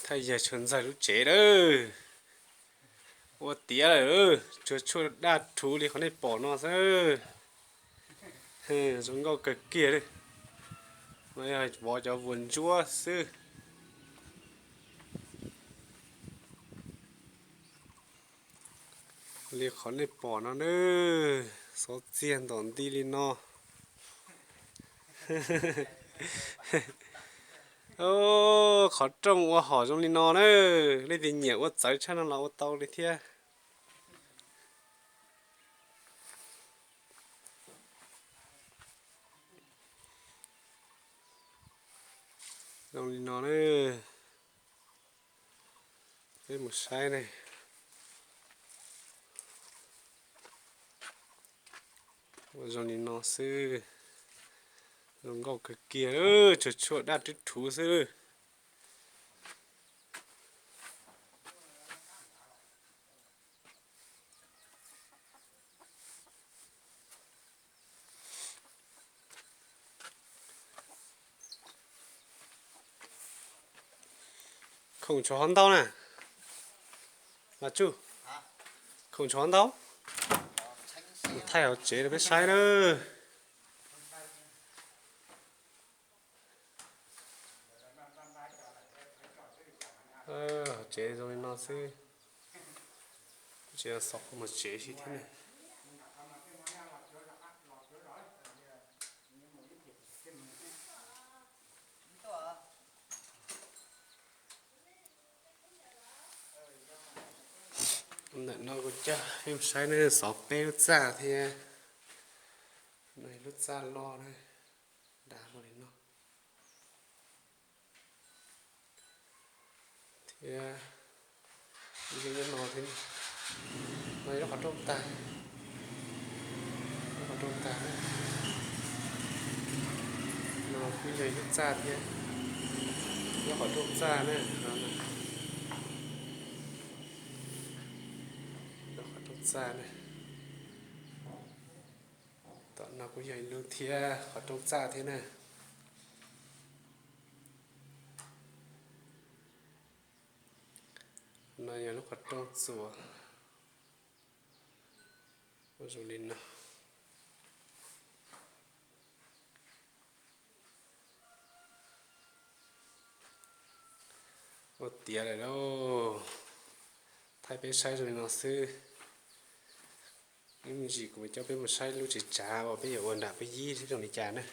Thaj yawg Tshuaj Ntxawg lub tsev lawm. Ua tiav lawm, tsuas tshuaj daj rhuv li qhov nej pom no xwb. Zoo nkauj kawg kiag li. No yog vov cov vuas ntsuab xwb. Li qhov nej pom no na, xov txiag ntom nti li no. Qhov rooj ua hom zoo li no na, leej twg nyiam ua txawv tshaj no los ua tau li thiab. Zoo li no na, peb mus saib ne. Ua zoo li no xwb, zoo nkauj kawg kiag, tsuas tshuaj daj rhuv rhuv xwb. Khoom tshuav hov ntau na. Mas tsuj, khoom tshuav hov ntau. Mus thaij hauv tsev rau peb saib na. Hauv tsev zoo li no xwb. Tsis xov mus tsev si thiab ne. Ntawm no kuv coj peb mus saib ne, xov peb lub txaj thiab. No lub txaj loj na, dav li no. Thiab ib lub nyob no thiab, no yog lub qhov rooj tag, lub qhov rooj tag. No kuj yog ib lub txaj thiab, lub qhov rooj txaj na, lub qhov rooj txaj na. Tom no kuj yog ib lub thiab, qhov rooj txaj thiab na. No yog lub qhov rooj txuas, ua zoo li no. Ua tiav lawm lauj. Thaij peb saib zoo li no xwb. Ib me ntsis kuv mam coj peb mus saib lub tsev tsav uas peb yuav ua nram peb yib seb zoo li cas na.